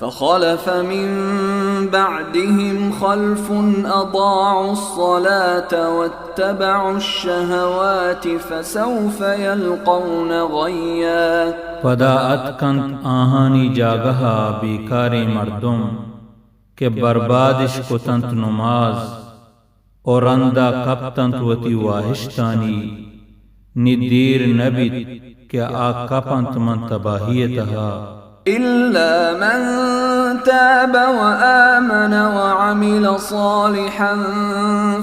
فخلف من بعدهم خلف أضاعوا الصلاة واتبعوا الشهوات فسوف يلقون غيا۔ پدا اتکنت آہانی جاگہا بیکاریں مردم کہ بربادش کتنت نماز، و رندا کپتنت وتی واہشتانی، نی دیر نہ بیت کہ آ کپنت من تباہی ءِ تہا۔ إلا من تاب وآمن وعمل صالحا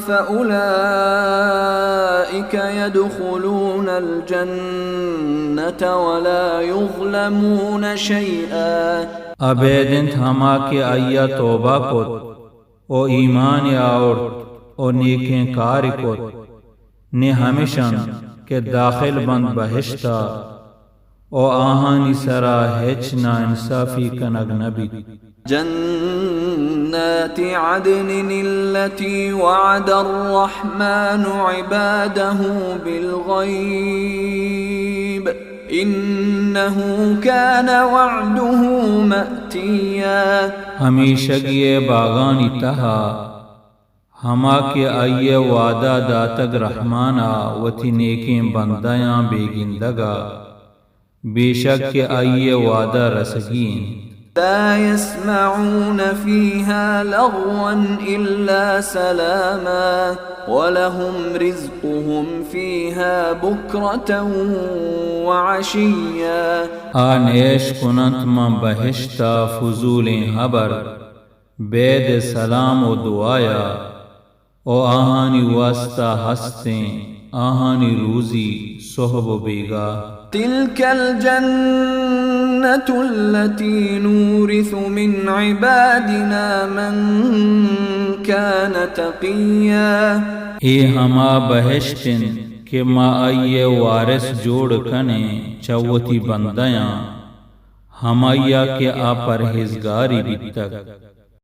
فأولئك يدخلون الجنة ولا يظلمون شيئا۔ ابید انت ہما کہ آئیا توبہ کت و ایمان آورت و نیکیں کار کت، نی ہمش انت کہ داخل بنت بہشتا و آہانی سرا ہچ ناانصافی کنگ نہ بیت۔ جنات عدن التي وعد الرحمن عباده بالغيب إنه كان وعده مأتيا۔ ہمیشگی ءِ باگانی تہا، ہما کہ آئی ءَ وعدہ داتگ رحمان ءَ وتی نیکیں بندیاں بے گندگ ءَ، بے شک کہ آئی ءِ وعدہ رسگی انت۔ لا يسمعون فيها لغوا إلا سلاما ولهم رزقهم فيها بكرة وعشيا۔ آ نیش کننت من بہشت ءَ فضولیں ہبر، بید سلام و دعایا، و آہانی واسطہ ہستیں آہانی روزی سہب و بیگاہ۔ تلك الجنة التي نورث من عبادنا من كان تقيا۔ اے ہما بہشت انت کہ ما آئی ءِ وارث جوڑ کنیں چہ وتی بندیاں، ہمائی ءَ کہ آ پرہیزگارے بیتگ۔